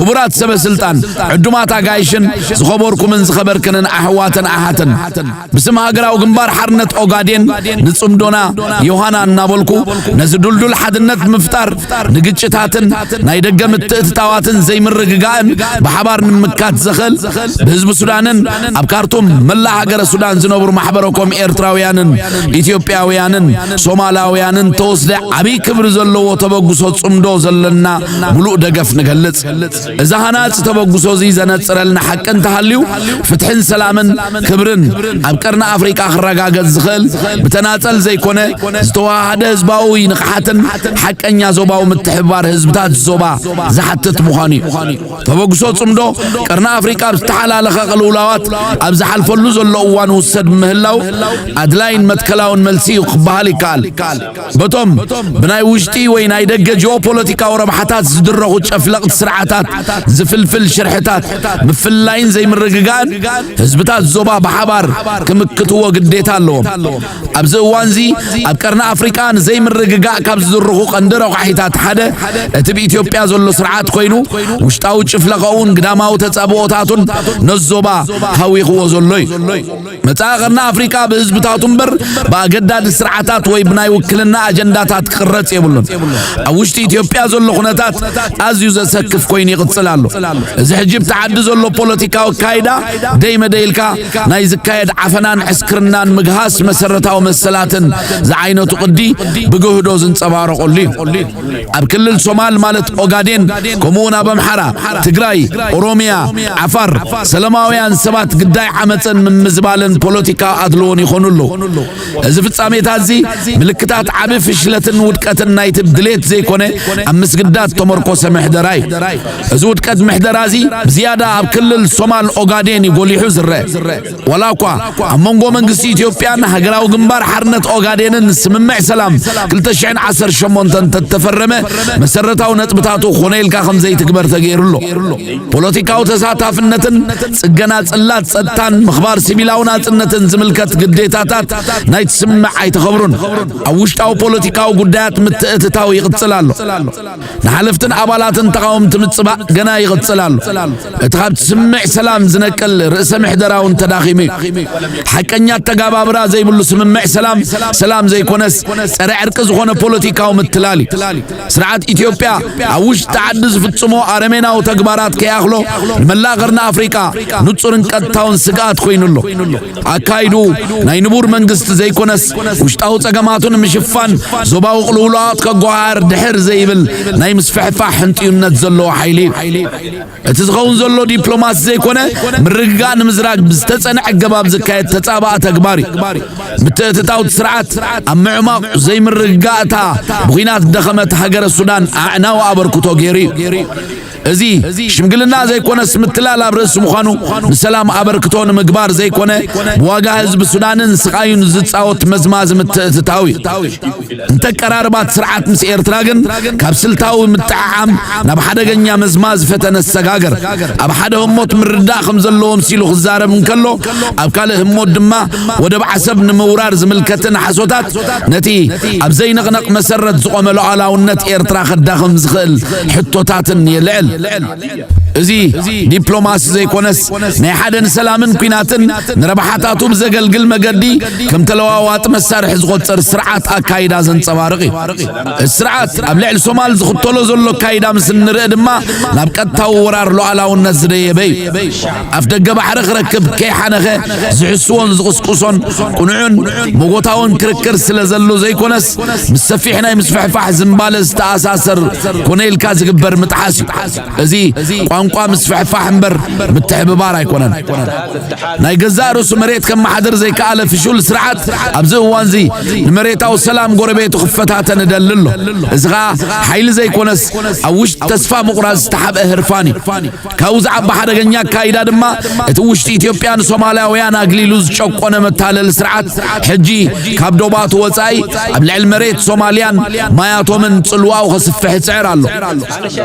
ክቡራት ሰበ ስልጣን፣ ዕዱማት ኣጋይሽን ዝኸበርኩምን ዝኸበርክንን ኣሕዋትን ኣሓትን፣ ብስም ሃገራዊ ግንባር ሓርነት ኦጋዴን ንጽምዶና ዮሃና እናበልኩ፣ ነዚ ዱልዱል ሓድነት ምፍጣር ንግጭታትን ናይ ደገ ምትእትታዋትን ዘይምርግጋእን ብሓባር ንምምካት ዘኽእል፣ ብህዝቢ ሱዳንን ኣብ ካርቱም መላእ ሃገረ ሱዳን ዝነብሩ ማሕበረኮም ኤርትራውያንን ኢትዮጵያውያንን ሶማላውያንን ተወስደ ዓብዪ ክብሪ ዘለዎ ተበግሶ ጽምዶ ዘለና ምሉእ ደገፍ ንገልጽ። እዚ ሃናጺ ተበግሶ እዚ ዘነጽረልና ሓቂ እንተሃልዩ፣ ፍትሕን ሰላምን ክብርን ኣብ ቀርኒ ኣፍሪቃ ክረጋገጽ ዝኽእል ብተናጸል ዘይኮነ፣ ዝተወሃሃደ ህዝባዊ ንቕሓትን ሓቀኛ ዞባዊ ምትሕብባር ህዝብታት ዞባ ዝሓትት ምዃኑ እዩ። ተበግሶ ጽምዶ ቀርኒ ኣፍሪቃ ኣብ ዝተሓላለኸ ቅልውላዋት ኣብ ዝሓልፈሉ ዘሎ እዋን ውሰድ ምህላው ኣድላይን መትከላውን መልሲ እዩ ክበሃል ይከኣል። በቶም ብናይ ውሽጢ ወይ ናይ ደገ ጂኦፖለቲካዊ ረብሓታት ዝድረኹ ጨፍለቕቲ ስርዓታት ዝፍልፍል ሽርሕታት ምፍልላይን ዘይምርግጋእን ህዝብታት ዞባ ብሓባር ክምክትዎ ግዴታ ኣለዎም። ኣብዚ እዋንዚ ኣብ ቀርኒ ኣፍሪቃ ንዘይምርግጋእ ካብ ዝድርኹ ቀንዲ ረቋሒታት ሓደ እቲ ብኢትዮጵያ ዘሎ ስርዓት ኮይኑ ውሽጣዊ ጭፍለቐኡን ግዳማዊ ተጻብኦታቱን ነዚ ዞባ ሃዊኽዎ ዘሎ እዩ። መጻኢ ቀርኒ ኣፍሪቃ ብህዝብታቱ እምበር ብኣገዳዲ ስርዓታት ወይ ብናይ ውክልና ኣጀንዳታት ክቕረጽ የብሉን። ኣብ ውሽጢ ኢትዮጵያ ዘሎ ኩነታት ኣዝዩ ዘሰክፍ ኮይኑ ይቕጽል ኣሎ። እዚ ሕጂ ኣብቲ ዓዲ ዘሎ ፖለቲካዊ ኣካይዳ ደይ መደይ ኢልካ ናይ ዝካየድ ዓፈናን ዕስክርናን ምግሃስ መሰረታዊ መሰላትን ዝዓይነቱ ቅዲ ብግህዶ ዝንጸባረቐሉ እዩ። ኣብ ክልል ሶማል ማለት ኦጋዴን፣ ከምኡውን ኣብ ኣምሓራ፣ ትግራይ፣ ኦሮሚያ፣ ዓፋር፣ ሰላማውያን ሰባት ግዳይ ዓመፅን ምምዝባልን ፖለቲካዊ ኣድልዎን ይኾኑ ኣለዉ። እዚ ፍጻሜታት እዚ ምልክታት ዓቢ ፍሽለትን ውድቀትን ናይቲ ድሌት ዘይኮነ ኣብ ምስግዳድ ተመርኮሰ ምሕደራ እዩ። እዚ ውድቀት ምሕደራ እዚ ብዝያዳ ኣብ ክልል ሶማል ኦጋዴን እዩ ጎሊሑ ዝረአ። ዋላ እኳ ኣብ መንጎ መንግስቲ ኢትዮጵያን ሃገራዊ ግንባር ሓርነት ኦጋዴንን ስምምዕ ሰላም ክልተ ሽሕን ዓሰርተ ሸሞንተን እንተተፈረመ፣ መሰረታዊ ነጥብታቱ ኮነ ኢልካ ከም ዘይትግበር ተገይሩ ኣሎ። ፖለቲካዊ ተሳታፍነትን ጽገና ጽላት ጸጥታን ምኽባር ሲቪላዊ ናጽነትን ዝምልከት ግዴታታት ናይቲ ስምምዕ ኣይተኸብሩን። ኣብ ውሽጣዊ ፖለቲካዊ ጉዳያት ምትእትታው ይቕጽል ኣሎ። ንሓለፍትን ኣባላትን ተቓወምቲ ምጽባእ ገና ይቕጽል ኣሎ። እቲ ካብቲ ስምምዕ ሰላም ዝነቅል ርእሰ ምሕደራውን ተዳኺሙ እዩ። ሓቀኛ ኣተጋባብራ ዘይብሉ ስምምዕ ሰላም፣ ሰላም ዘይኮነስ ጸረ ዕርቂ ዝኾነ ፖለቲካዊ ምትላል እዩ። ስርዓት ኢትዮጵያ ኣብ ውሽጢ ዓዲ ዝፍጽሞ ኣረሜናዊ ተግባራት ከይኣኽሎ ንመላእ ቀርኒ ኣፍሪቃ ንጹርን ቀጥታውን ስግኣት ኮይኑ ኣሎ። ኣካይዱ ናይ ንቡር መንግስቲ ዘይኮነስ ውሽጣዊ ጸገማቱ ንምሽፋን ዞባዊ ቅልውላዋት ከጓሃር ድሕር ዘይብል ናይ ምስፍሕፋሕ ሕንጥዩነት ዘለዎ ሓይሊ እዩ። እቲ ዝኸውን ዘሎ ዲፕሎማሲ ዘይኮነ ምርግጋእ ንምዝራግ ብዝተጸንዐ ኣገባብ ዝካየድ ተጻባእ ተግባር እዩ። ምትእትታውቲ ስርዓት ኣብ ምዕማቕ ዘይምርግጋእታ ብኹናት ደኸመት ሃገረ ሱዳን ኣዕናዊ ኣበርክቶ ገይሩ እዩ። እዚ ሽምግልና ዘይኮነስ ምትላል ኣብ ርእሲ ምዃኑ ንሰላም ኣበርክቶ ንምግባር ዘይኮነ ብዋጋ ህዝቢ ሱዳንን ስቓዩን ዝጻወት መዝማዚ ምትእትታው እዩ። እንተቀራርባት ስርዓት ምስ ኤርትራ ግን ካብ ስልታዊ ምጥዕዓም ናብ ሓደገኛ መዝማዝ ፈተነ ዝሰጋገር። ኣብ ሓደ ህሞት ምርዳእ ከም ዘለዎ ምሲሉ ክዛረብ እንከሎ ኣብ ካልእ ህሞት ድማ ወደብ ዓሰብ ንምውራር ዝምልከትን ሓሶታት ነቲ ኣብ ዘይንቕነቕ መሰረት ዝቖመ ሉዓላውነት ኤርትራ ከዳኽም ዝኽእል ሕቶታትን የልዕል። እዚ ዲፕሎማሲ ዘይኮነስ ናይ ሓደ ንሰላምን ኲናትን ንረብሓታቱ ብዘገልግል መገዲ ከም ተለዋዋጢ መሳርሒ ዝቖጽር ስርዓት ኣካይዳ ዘንጸባርቕ እዩ። እዚ ስርዓት ኣብ ልዕሊ ሶማል ዝኽተሎ ዘሎ ኣካይዳ ምስ እንርኢ ድማ ናብ ቀጥታዊ ወራር ሉዓላውነት ዝደየበ እዩ። ኣፍ ደገ ባሕሪ ክረክብ ከይሓነኸ ዝሕስዎን ዝቕስቅሶን ቅኑዕን መጎታውን ክርክር ስለ ዘሎ ዘይኮነስ ምስ ሰፊሕ ናይ ምስፍሕፋሕ ዝንባለ ዝተኣሳሰር ኮነ ኢልካ ዝግበር ምጥሓስ እዩ። እዚ ቋንቋ ምስፍሕፋሕ እምበር ምትሕብባር ኣይኮነን። ናይ ገዛእ ርእሱ መሬት ከመሓድር ዘይከኣለ ፍሹል ስርዓት ኣብዚ እዋንዚ ንመሬታዊ ሰላም ጎረቤቱ ክፈታተን እደሊ ኣሎ። እዚ ኸኣ ሓይሊ ዘይኮነስ ኣብ ውሽጢ ተስፋ ምቑራጽ ዝተሓብአ ህርፋን እዩ። ካብኡ ዝዓቢ ሓደገኛ ኣካይዳ ድማ እቲ ውሽጢ ኢትዮጵያ ንሶማላውያን ኣግሊሉ ዝጨቆነ መታለሊ ስርዓት ሕጂ ካብ ዶባቱ ወጻኢ ኣብ ልዕሊ መሬት ሶማልያን ማያቶምን ጽልዋኡ ከስፍሕ ይጽዕር ኣሎ።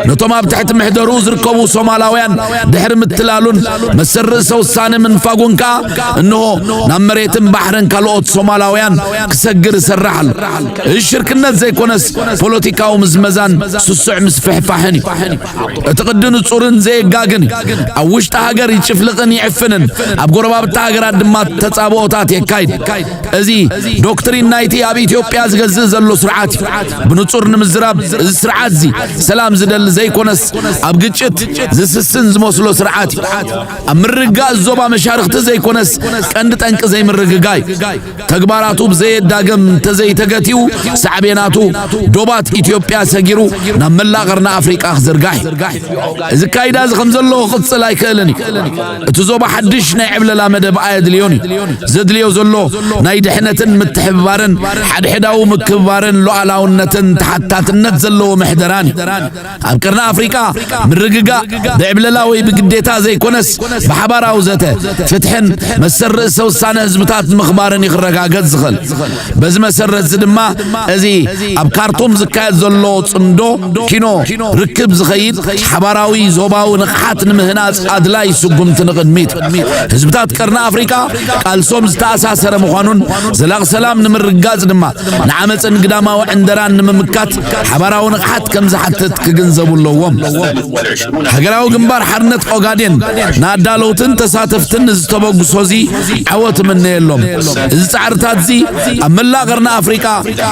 ነቶም ኣብ ትሕቲ ምሕደርኡ ዝርከቡ ሶማላውያን ድሕሪ ምትላሉን መሰል ርእሰ ውሳነ ምንፋጉን ከኣ እንሆ ናብ መሬትን ባሕርን ካልኦት ሶማላውያን ክሰግር ይሰርሕ ኣሎ። እዚ ሽርክነት ዘይኮነስ ፖለቲካዊ ምዝመዛን ስሱዕ ምስፍሕፋሕን እዩ። እቲ ቅዲ ንጹርን ዘየጋግን እዩ። ኣብ ውሽጢ ሃገር ይጭፍልቕን ይዕፍንን፣ ኣብ ጎረባብቲ ሃገራት ድማ ተጻብኦታት የካይድ። እዚ ዶክትሪን ናይቲ ኣብ ኢትዮጵያ ዝገዝእ ዘሎ ስርዓት እዩ። ብንጹር ንምዝራብ፣ እዚ ስርዓት እዚ ሰላም ዝደሊ ዘይኮነስ፣ ኣብ ግጭት ዝስስን ዝመስሎ ስርዓት እዩ። ኣብ ምርግጋእ ዞባ መሻርኽቲ ዘይኮነስ፣ ቀንዲ ጠንቂ ዘይምርግጋእ እዩ። ተግባራቱ ብዘየዳግም እንተዘይተገቲኡ፣ ሳዕቤናቱ ዶባት ኢትዮጵያ ሰጊሩ ናብ መላእ ቀርኒ ኣፍሪቃ ክዝርጋሕ እዩ። እዚ ኣካይዳ እዚ ከም ዘሎ ክቕጽል ኣይክእልን እዩ። እቲ ዞባ ሓድሽ ናይ ዕብለላ መደብ ኣየድልዮን እዩ። ዘድልዮ ዘሎ ናይ ድሕነትን ምትሕብባርን፣ ሓድሕዳዊ ምክብባርን ሉዓላውነትን ተሓታትነት ዘለዎ ምሕደራን እዩ። ኣብ ቀርኒ ኣፍሪቃ ምርግጋእ ብዕብለላ ወይ ብግዴታ ዘይኮነስ፣ ብሓባራዊ ዘተ፣ ፍትሕን መሰል ርእሰ ውሳነ ህዝብታት ምኽባርን እዩ ክረጋገጽ ዝኽእል። በዚ መሰረት እዚ ድማ፣ እዚ ኣብ ካርቱም ዝካየድ ዘሎ ጽምዶ ኪኖ ርክብ ዝኸይድ ሓባራዊ ዞባዊ ንቕሓት ንምህናጽ ኣድላይ ስጉምቲ ንቕድሚት። ህዝብታት ቀርኒ ኣፍሪቃ ቃልሶም ዝተኣሳሰረ ምዃኑን፣ ዘላቒ ሰላም ንምርግጋጽ ድማ ንዓመጽን ግዳማዊ ዕንደራን ንምምካት ሓባራዊ ንቕሓት ከም ዝሓትት ክግንዘቡ ኣለዎም። ሃገራዊ ግንባር ሓርነት ኦጋዴን ንኣዳለውትን ተሳተፍትን ንዝተበግሶ እዚ ዓወት እምነየሎም። እዚ ጻዕርታት እዚ ኣብ መላእ ቀርኒ ኣፍሪቃ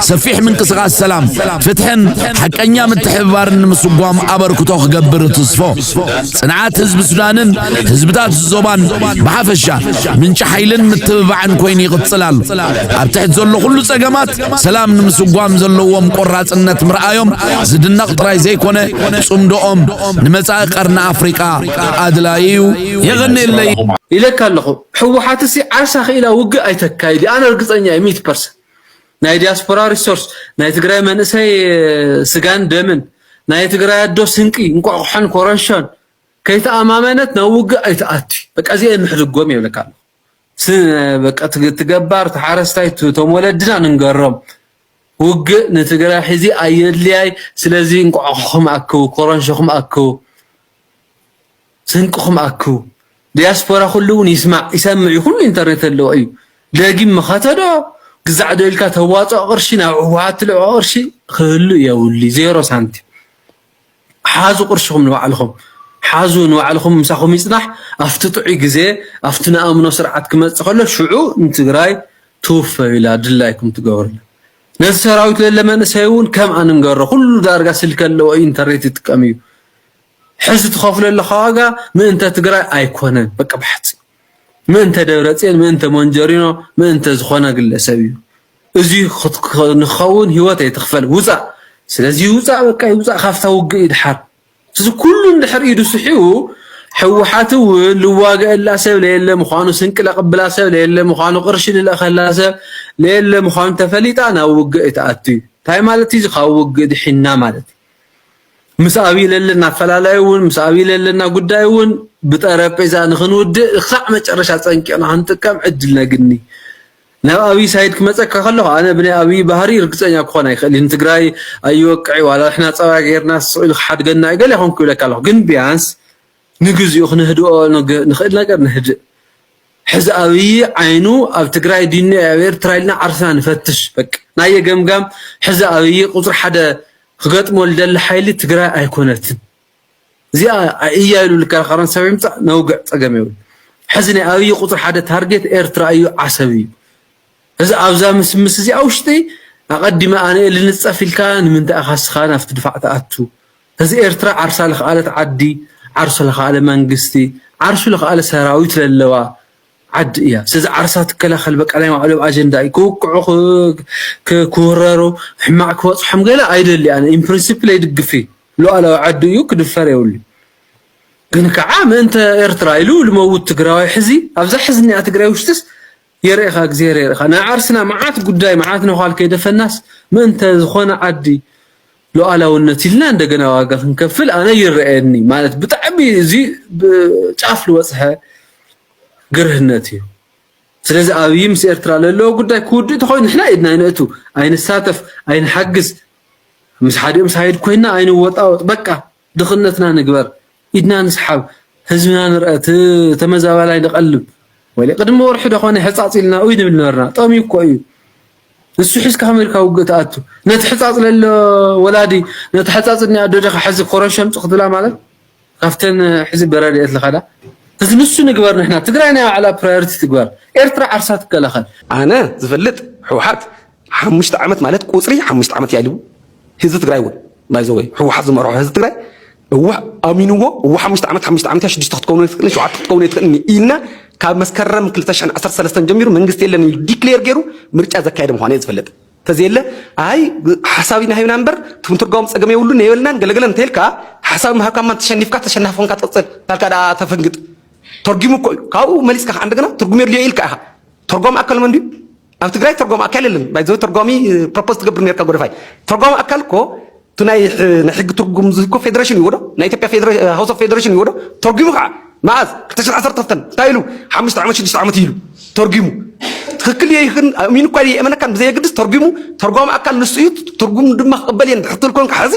ሰፊሕ ምንቅስቓስ ሰላም፣ ፍትሕን ሓቀኛ ምትሕብባርን ንምስጓም ኣበርክቶ ክገብር እትስፎ። ጽንዓት ህዝቢ ሱዳንን ህዝብታት ዞባን ብሓፈሻ ምንጪ ሓይልን ምትብባዕን ኮይኑ ይቕጽል ኣሎ። ኣብ ትሕቲ ዘሎ ኩሉ ጸገማት ሰላም ንምስጓም ዘለዎም ቆራጽነት ምርኣዮም ዝድነቕ ጥራይ ዘይኮነ፣ ጽምዶኦም ንመጻኢ ቀርኒ ኣፍሪቃ ኣድላዪ እዩ። የቐንየለይ። ኢለካ ኣለኹ። ህወሓትሲ ዓርሳ ክኢላ ውግእ ኣይተካይድ። ኣነ ርግጸኛ እየ፣ ሚእቲ ፐርሰንት። ናይ ዲያስፖራ ሪሶርስ፣ ናይ ትግራይ መንእሰይ ስጋን ደምን፣ ናይ ትግራይ ኣዶ ስንቂ፣ እንቋቑሖን ኮረንሾን ከይተኣማመነት ናብ ውግእ ኣይትኣቲ። በቃ እዚአን ንሕድጎም ይብለካ ኣለኹ። ስ-፣ በቃ ትግ-፣ ትገባር፣ ተሓረስታይ፣ ት-፣ ቶም ወለድና ንንገሮም። ውግእ ንትግራይ ሕዚ ኣየድልያይ። ስለዚ እንቋቑሖኹም ኣክቡ፣ ኮረንሾኹም ኣክቡ። ስንቅኹም ኣክቡ። ዲያስፖራ ኩሉ እውን ይስማዕ፣ ይሰምዕ እዩ። ኩሉ ኢንተርኔት ኣለዎ እዩ። ደጊም መኸተ ዶ ግዛዕ ዶ ኢልካ ተዋፅኦ ቅርሺ፣ ናብ ህወሓት ትልዕኦ ቅርሺ ክህሉ የብሉ። ዜሮ ሳንቲም። ሓዙ ቅርሽኹም ንባዕልኹም። ሓዙ ንባዕልኹም፣ ምሳኹም ይፅናሕ። ኣብቲ ጥዑይ ግዜ፣ ኣብቲ ንኣምኖ ስርዓት ክመፅእ ከሎ፣ ሽዑ ንትግራይ ትውፈዩላ፣ ድላይኩም ትገብሩላ። ነቲ ሰራዊት ለለ መንእሰይ እውን ከምኣ ንንገሮ። ኩሉ ዳርጋ ስልኪ ኣለዎ፣ ኢንተርኔት ይጥቀም እዩ። ሕዚ ትኸፍሎ ኣለኻ ዋጋ ምእንተ ትግራይ ኣይኮነን። በቃ ብሓፂ ምእንተ ደብረፅዮን፣ ምእንተ ሞንጀሪኖ፣ ምእንተ ዝኾነ ግለሰብ እዩ። እዚ ክት-፣ ንክኸውን ህይወት ኣይትኽፈል። ውፃእ። ስለዚ ይውፃእ፣ በቃ ይውፃእ፣ ካብታ ውግእ ይድሓር። እዚ ኩሉ እንድሕር ኢዱ ስሒቡ፣ ህወሓት እውን ልዋገአላ ሰብ ለየለ ምዃኑ፣ ስንቂ ለቕብላ ሰብ ለየለ ምዃኑ፣ ቅርሺ ልልእኸላ ሰብ ለየለ ምዃኑ ተፈሊጣ ናብ ውግእ ይትኣቱ እዩ። እንታይ ማለት እዩ? እዚ ካብ ውግእ ድሒና ማለት እዩ። ምስ ኣብይ ለለና ኣፈላላይ እውን፣ ምስ ኣብይ ለለና ጉዳይ እውን ብጠረጴዛ ንኽንውድእ ክሳዕ መጨረሻ ፀንቂቕና ክንጥቀም ዕድል ነግኒ። ናብ ኣብይ ሳይድ ክመፀካ ከለኹ፣ ኣነ ብናይ ኣብይ ባህሪ ርግፀኛ ክኾን ኣይኽእል። ንትግራይ ኣይወቅዕ፣ ዋላ ንሕና ፀባ ጌርና ስቕ ኢሉ ክሓድገና እዩ ገለ ይኾንኩ ይብለካ ኣለኹ። ግን ቢያንስ ንግዚኡ ክንህድኦ ንግ-፣ ንኽእል ነገር ንህድእ። ሕዚ ኣብይ ዓይኑ ኣብ ትግራይ ድዩ ኣብ ኤርትራ ኢልና ዓርስና ንፈትሽ። በቃ ናይ የገምጋም። ሕዚ ኣብይ ቁፅሪ ሓደ ክገጥሞ ዝደሊ ሓይሊ ትግራይ ኣይኮነትን። እዚኣ እያ ኢሉ ልከራኸረን ሰብ ይምፃእ ነውግዕ፣ ፀገም የብሉ። ሕዚ ናይ ኣብይ ቁፅሪ ሓደ ታርጌት ኤርትራ እዩ፣ ዓሰብ እዩ። እዚ ኣብዛ ምስምስ እዚኣ ውሽጢ ኣቐዲመ ኣነ እየ ልንፀፍ ኢልካ ንምንታይ ኢኻ እስኻ ናብቲ ድፋዕ ትኣቱ? እዚ ኤርትራ ዓርሳ ልኽኣለት ዓዲ፣ ዓርሱ ልኽኣለ መንግስቲ፣ ዓርሱ ልኽኣለ ሰራዊት ለለዋ ዓዲ እያ። ስለዚ ዓርሳ ትከላኸል፣ በቃ ናይ ባዕሎም ኣጀንዳ እዩ። ክውቅዑ፣ ክ-፣ ክ-፣ ክውረሩ፣ ሕማቕ ክበፅሖም ገለ ኣይደሊ ኣነ። ኢን ፕሪንሲፕል ኣይድግፍ እዩ። ሉኣላዊ ዓዲ እዩ፣ ክድፈር የብሉ። ግን ከዓ ምእንተ ኤርትራ ኢሉ ልመውት ትግራዋይ ሕዚ ኣብዛ ሕዚ እኒኣ ትግራይ ውሽጥስ የርእኻ፣ እግዚኣብሔር የርእኻ። ናይ ዓርስና መዓት ጉዳይ፣ መዓት ነዃል ከይደፈናስ፣ ምእንተ ዝኾነ ዓዲ ሉዓላውነት ኢልና እንደገና ዋጋ ክንከፍል ኣነ ይረኣየኒ። ማለት ብጣዕሚ እዚ ብ-፣ ጫፍ ልበፅሐ ግርህነት እዩ። ስለዚ ኣብይ ምስ ኤርትራ ለለዎ ጉዳይ ክውድእ ተኾይኑ ንሕና ኢድና ኣይነእቱ፣ ኣይንሳተፍ፣ ኣይንሓግዝ። ምስ ሓዲኦም ሳይድ ኮይንና ኣይንወጣወጥ። በቃ ድኽነትና ንግበር። ኢድና ንስሓብ፣ ህዝብና ንርአ፣ እቲ ተመዛባላይ ንቐልብ። ወይ ቅድሚ ወርሒ ዶ ኾነ ሕጻጽ ኢልና ኡይ ንብል ነበርና። ጠምዩ እኮ እዩ። ንሱ ሒዝካ ከመይ ኢልካ ውግእ ትኣቱ? ነቲ ሕጻጽ ለሎ ወላዲ፣ ነቲ ሕጻጽ እኒኣ ኣዶ ዲኻ ሕዚ ኮረንሾ ኣምጽእ ክትብላ ማለት? ካብተን ሕዚ በራድ እየ ትልኻዳ። እዚ ንሱ ንግበር ንሕና። ትግራይ ናይ ባዕላ ፕራዮሪቲ ትግበር። ኤርትራ ዓርሳ ትከላኸል። ኣነ ዝፈልጥ ህወሓት ሓሙሽተ ዓመት ማለት ቁፅሪ ሓሙሽተ ዓመት እያ ኢሉ ህዝቢ ትግራይ እውን ባይዘወይ ህወሓት ዝመርሖ ህዝቢ ትግራይ እዋ ኣሚንዎ እዋ ሓሙሽተ ዓመት ሓሙሽተ ዓመት እያ ሽዱሽተ ክትከውን ይትኽእል ሸውዓተ ክትከውን ይትኽእል ኢልና ካብ መስከረም ክልተ ሽሕን ዓሰርተ ሰለስተን ጀሚሩ መንግስቲ የለን ኢሉ ዲክሌር ገይሩ ምርጫ ዘካየደ ምዃኑ እየ ዝፈልጥ። ተዘየለ ኣይ ሓሳብ ኢና ሂብና እምበር ትምትርጓም ፀገም የብሉን የበልናን ገለገለ እንተይልካ ሓሳብ ምሃብካማ ተሸኒፍካ ተሸናፊ ኮንካ ትቕፅል ታልካ ደኣ ተፈንግጥ ተርጊሙ እኮ እዩ ካብኡ መሊስካ ከዓ እንደገና ትርጉም የድልዮ ኢልካ ኢኻ ተርጓሚ ኣካል መን ድዩ ኣብ ትግራይ ተርጓሚ ኣካል የለን ባይዘ ተርጓሚ ፕሮፖዝ ትገብር ነርካ ጎደፋይ ተርጓሚ ኣካል እኮ እቲ ናይ ናይ ሕጊ ትርጉም ዝኮ ፌዴሬሽን ይወዶ ናይ ኢትዮጵያ ሃውስ ኦፍ ፌዴሬሽን ይወዶ ተርጉሙ ከዓ መዓዝ ክልተ ሽሕን ዓሰርተ ክልተን እንታይ ኢሉ ሓሙሽተ ዓመት ሽዱሽተ ዓመት ኢሉ ተርጉሙ ትክክል ይህን ኣሚን እኳ የእመነካን ብዘየግድስ ተርጉሙ ተርጓሚ ኣካል ንሱ እዩ ትርጉም ድማ ክቅበል እየ ክትብል ኮንካ ሕዚ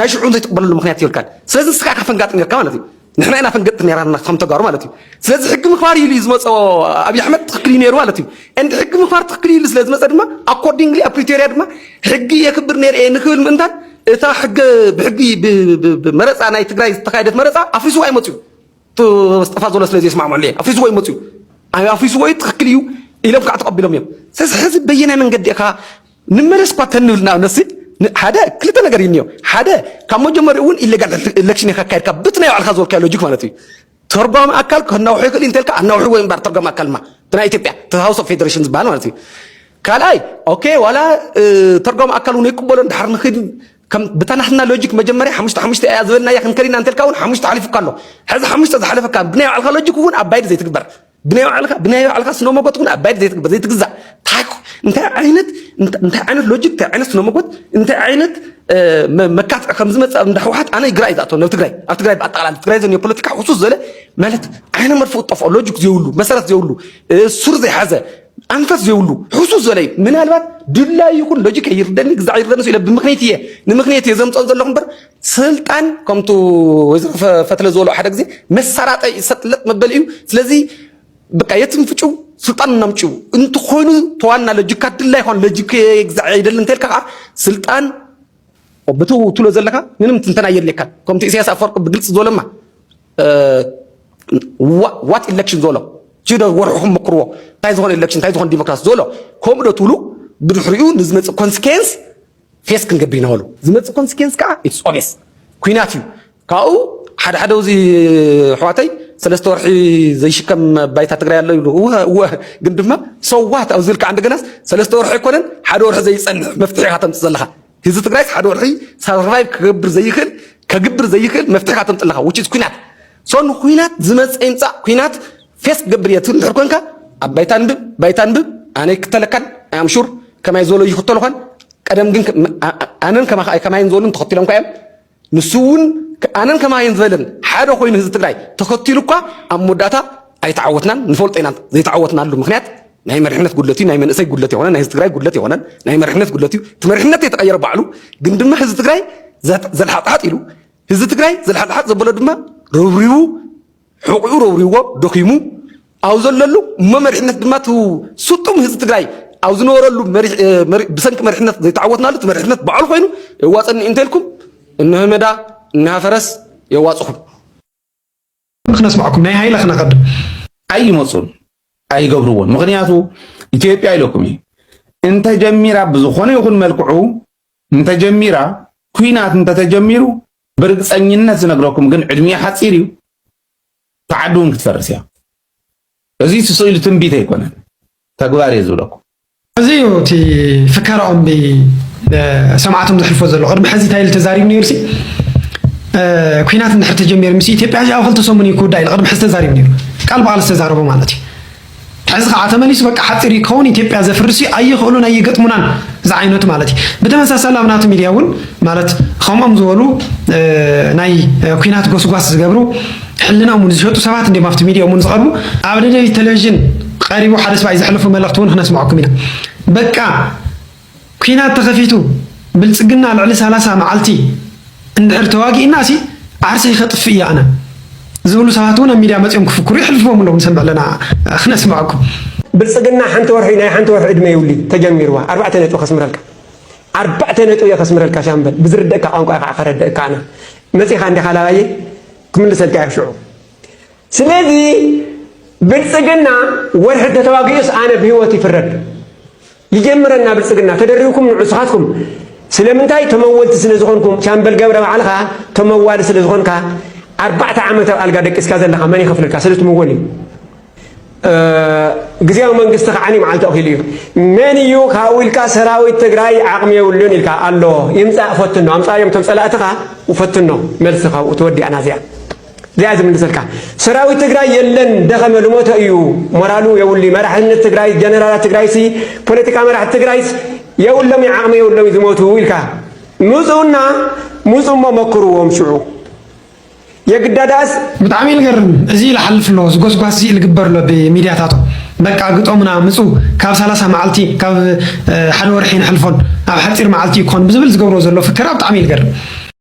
ናይ ሽዑ ዘይትቅበለሉ ምክንያት ይብልካን ስለዚ ንስካ ኢካ ፈንጋጥ ነርካ ማለት እዩ ንሕና ኢና ፈንገጥቲ ነራና ከም ተጋሩ ማለት እዩ ስለዚ ሕጊ ምክባር ኢሉ እዩ ዝመፀ ኣብይ ኣሕመድ ትክክል እዩ ነሩ ማለት እዩ እንድ ሕጊ ምክባር ትክክል ኢሉ ስለ ዝመፀ ድማ ኣኮርዲንግሊ ኣብ ፕሪቶሪያ ድማ ሕጊ የክብር ነር እየ ንክብል ምእንታን እታ ሕገ ብሕጊ መረፃ ናይ ትግራይ ዝተካየደት መረፃ ኣፍሪስዋ ይመፅኡ ስጠፋ ዘሎ ስለ ዘየስማዕምዑ ኣፍሪስዎ ይመፅኡ ኣፍሪስዎ እዩ ትክክል እዩ ኢሎም ከዓ ተቀቢሎም እዮም ስለዚ ሕዚ በየናይ መንገዲ ኢካ ንመለስ እኳ ተንብል ንኣብነሲ ሓደ ክልተ ነገር ይንዮ ሓደ ካብ መጀመሪኡ እውን ኢሌጋል ኤሌክሽን ኢካ ካይድካ ብቲ ናይ ባዕልካ ዝበልካዮ ሎጂክ ማለት እዩ ተርጓሚ ኣካል ከናውሑ ይክእል እንተልካ ኣናውሑ ወይ እምበር ተርጓሚ ኣካል ማ ብናይ ኢትዮጵያ ሃውስ ኦፍ ፌዴሬሽን ዝበሃል ማለት እዩ ካልኣይ ኦኬ ዋላ ተርጓሚ ኣካል እውን ይቅበሎ ድሓር ንክድ ከም ብታናትና ሎጂክ መጀመርያ ሓሙሽተ ሓሙሽተ እያ ዝበልናያ ክንከድ ኢና እንተልካ እውን ሓሙሽተ ሓሊፉካ ኣሎ ሕዚ ሓሙሽተ ዝሓለፈካ ብናይ ባዕልካ ሎጂክ እውን ኣባይድ ዘይትግበር ብናይ ባዕልካ ብናይ ባዕልካ ስነ መጎት እውን ኣባይድ ዘይትግበር ዘይትግዛእ እንታይ እንታይ ዓይነት እንታይ ዓይነት ሎጂክ እንታይ ዓይነት ስነ መጎት እንታይ ዓይነት መካትዕ ከም ዝመፅእ እንዳ ህወሓት ኣነ ግራ እዩ ዝኣተወ ናብ ትግራይ ኣብ ትግራይ ብኣጠቃላሊ ትግራይ ዘንዮ ፖለቲካ ሕሱስ ዝበለ ማለት ዓይነ መርፍእ ጠፍኦ ሎጂክ ዘይብሉ መሰረት ዘይብሉ ሱር ዘይሓዘ ኣንፈት ዘይብሉ ሕሱስ ዝበለ እዩ ምናልባት ድላይ ይኹን ሎጂክ ይርደኒ ግዛዕ ይርደኒ ኢለ ብምክንያት እየ ንምክንያት እየ ዘምፅኦ ዘለኹ እምበር ስልጣን ከምቱ ወይዘሮ ፈትለ ዝበሎ ሓደ ግዜ መሳራጠ ሰጥለጥ መበል እዩ ስለዚ በቃ የትም ፍጩ ስልጣን እናምጭው እንተኾይኑ ተዋና ሎጂካ ድላ ይኾን ሎጂክ ግዛዕ ይደል እንተልካ ከዓ ስልጣን ብትው ትሎ ዘለካ ምንም ትንተና የድልየካን ከምቲ ኢሳያስ ኣፈወርቂ ብግልፂ ዝበለማ what election ዝበሎ ችደ ወርሕኹም መክርዎ እንታይ ዝኾነ election እንታይ ዝኾነ ዲሞክራሲ ዝበሎ ከምኡ ዶ ትብሉ ብድሕሪኡ ንዝመፅእ ኮንስኬንስ ፌስ ክንገብር ኢና በሉ ዝመፅእ ኮንስኬንስ ከዓ it's obvious ኩናት እዩ ካብኡ ሓደ ሓደ ውዚ ኣሕዋተይ ሰለስተ ወርሒ ዘይሽከም ባይታ ትግራይ ኣሎ ይብሉ እወ እወ ግን ድማ ሰዋት ኣብዚ ኢልካ እንደገናስ ሰለስተ ወርሒ ኣይኮነን ሓደ ወርሒ ዘይፀንሕ መፍትሒ ኢካ ተምፅእ ዘለካ ህዝቢ ትግራይስ ሓደ ወርሒ ሳርቫይቭ ክገብር ዘይክእል ከግብር ዘይክእል መፍትሒ ኢካ ተምፅእ ኣለካ which is ኩናት so ንኩናት ዝመፀ ይምፃእ ኩናት ፌስ ክገብር እየ ትብል እንድሕር ኮንካ ኣብ ባይታ ንብብ ባይታ ንብብ ኣነ ይክተለካን ኣም ሹር ከማይ ዘሎ ይክተሉካን ቀደም ግን ኣነን ከማይ ዝበሉን ተኸቲሎም ካ እዮም ንሱ እውን ኣነን ከማይን ዝበለን ሓደ ኮይኑ ህዝቢ ትግራይ ተኸቲሉ እኳ ኣብ መወዳእታ ኣይተዓወትናን ንፈልጦ ኢና ዘይተዓወትናሉ ምክንያት ናይ መሪሕነት ጉድለት እዩ ናይ መንእሰይ ጉድለት የኮነን ናይ ህዝቢ ትግራይ ጉድለት የኮነን ናይ መሪሕነት ጉድለት እዩ እቲ መሪሕነት የተቀየረ ባዕሉ ግን ድማ ህዝቢ ትግራይ ዘልሓጥሓጥ ኢሉ ህዝቢ ትግራይ ዘልሓጥሓጥ ዘበሎ ድማ ረብሪቡ ሕቁኡ ረብሪዎ ደኺሙ ኣብ ዘለሉ እሞ መሪሕነት ድማ ቱ ስጡም ህዝቢ ትግራይ ኣብ ዝነበረሉ ብሰንኪ መሪሕነት ዘይተዓወትናሉ እቲ መሪሕነት ባዕሉ ኮይኑ የዋፀኒ እንተልኩም እነሆ መዳ እነሃ ፈረስ የዋፅኹም ክነስማዕኩም ናይ ሃይለ ክነቐድም ኣይመፁን ኣይገብርዎን ምክንያቱ ኢትዮጵያ ኢለኩም እዩ እንተጀሚራ ብዝኾነ ይኹን መልክዑ እንተጀሚራ ኩናት እንተተጀሚሩ ብርግፀኝነት ዝነግረኩም ግን ዕድሚኡ ሓፂር እዩ ተዓዲ እውን ክትፈርስ እያ። እዚ ስእሊ ትንቢት ኣይኮነን፣ ተግባር እየ ዝብለኩም። እዚ እዩ እቲ ፍከራኦም ብሰማዕቶም ዘሕልፎ ዘሎ። ቅድሚ ሕዚ እንታይ ኢሉ ተዛሪቡ ነይሩ ሲ ኩናት እንድሕር ተጀሚሩ ምስ ኢትዮጵያ ሕዚ ኣብ ክልተ ሰሙን እዩ ክውዳእ ኢሉ ቅድሚ ሕዚ ተዛሪቡ ነይሩ። ቃል ብቃል ዝተዛረቦ ማለት እዩ። ሕዚ ከዓ ተመሊሱ በቃ ሓፂር እዩ ክኸውን ኢትዮጵያ ዘፍርስ እዩ ኣይኽእሉን ኣይገጥሙናን ዝዓይነቱ ማለት እዩ። ብተመሳሳሊ ኣብ ናቱ ሚድያ እውን ማለት ከምኦም ዝበሉ ናይ ኩናት ጎስጓስ ዝገብሩ ሕልናኦም እውን ዝሸጡ ሰባት እንዲም ኣብቲ ሚድያኦም እውን ዝቐርቡ ኣብ ደደቢት ቴሌቪዥን ቀሪቡ ሓደ ሰብኣይ ዘሕለፎ መልእኽቲ እውን ክነስምዐኩም ኢና። በቃ ኩናት ተኸፊቱ ብልፅግና ልዕሊ ሰላሳ መዓልቲ እንድሕር ተዋጊእና ሲ ዓርሰይ ከጥፍእ እየ ኣነ ዝብሉ ሰባት እውን ኣብ ሚድያ መፂኦም ክፍክሩ የሕልፍዎም ኣለዉ። ንሰምዕ ኣለና፣ ክነስምዐኩም። ብልፅግና ሓንቲ ወርሒ፣ ናይ ሓንቲ ወርሒ ዕድመ ይብሉ ተጀሚርዋ። ኣርባዕተ ነጥቢ ከስምረልካ፣ ኣርባዕተ ነጥቢ እየ ከስምረልካ ሻምበል። ብዝርደእካ ቋንቋ ከዓ ከረደእካ ኣነ። መፂኻ እንዲኻ ላባየ ክምልሰልካ እየ ሽዑ። ስለዚ ብልፅግና ወርሒ ተተዋጊኡስ ኣነ ብህይወት ይፍረድ። ይጀምረና ብልፅግና ተደሪብኩም ንዑ ስኻትኩም። ስለምንታይ? ተመወልቲ ስለ ዝኾንኩም፣ ሻምበል ገብረ ባዕልኻ ተመዋሊ ስለ ዝኾንካ፣ ኣርባዕተ ዓመት ኣብ ኣልጋ ደቂስካ ዘለኻ መን ይኸፍለልካ? ስለ ትምወል እዩ። ግዝያዊ መንግስቲ ከዓ መዓልቲ ኣኺሉ እዩ። መን እዩ ካብኡ ኢልካ ሰራዊት ትግራይ ዓቕሚ የብሉን ኢልካ ኣሎ? ይምፃእ ፈትኖ፣ ኣምፃዮም ቶም ፀላእትኻ ፈትኖ። መልሲ ካብኡ ተወዲኣና እዚኣ። እዚኣ ዝምልሰልካ ሰራዊት ትግራይ የለን፣ ደኸመ፣ ልሞተ እዩ፣ ሞራሉ የብሉ። መራሕነት ትግራይ፣ ጀነራላት ትግራይሲ፣ ፖለቲካ መራሕቲ ትግራይስ የብሎም፣ ዓቕሚ የብሎም፣ ዝሞቱ ኢልካ ምፁና፣ ምፁ እሞ መክርዎም ሽዑ። የግዳዳስ ብጣዕሚ ልገርም። እዚ ይልሓልፍ ኣሎ፣ ዝጎስጓስ እዚ ልግበር ኣሎ ብሚድያታቱ። በቃ ግጠሙና፣ ምፁ፣ ካብ ሰላሳ መዓልቲ፣ ካብ ሓደ ወርሒ ንሕልፎን፣ ኣብ ሓፂር መዓልቲ ይኮን ብዝብል ዝገብሮ ዘሎ ፍከራ ብጣዕሚ ልገርም።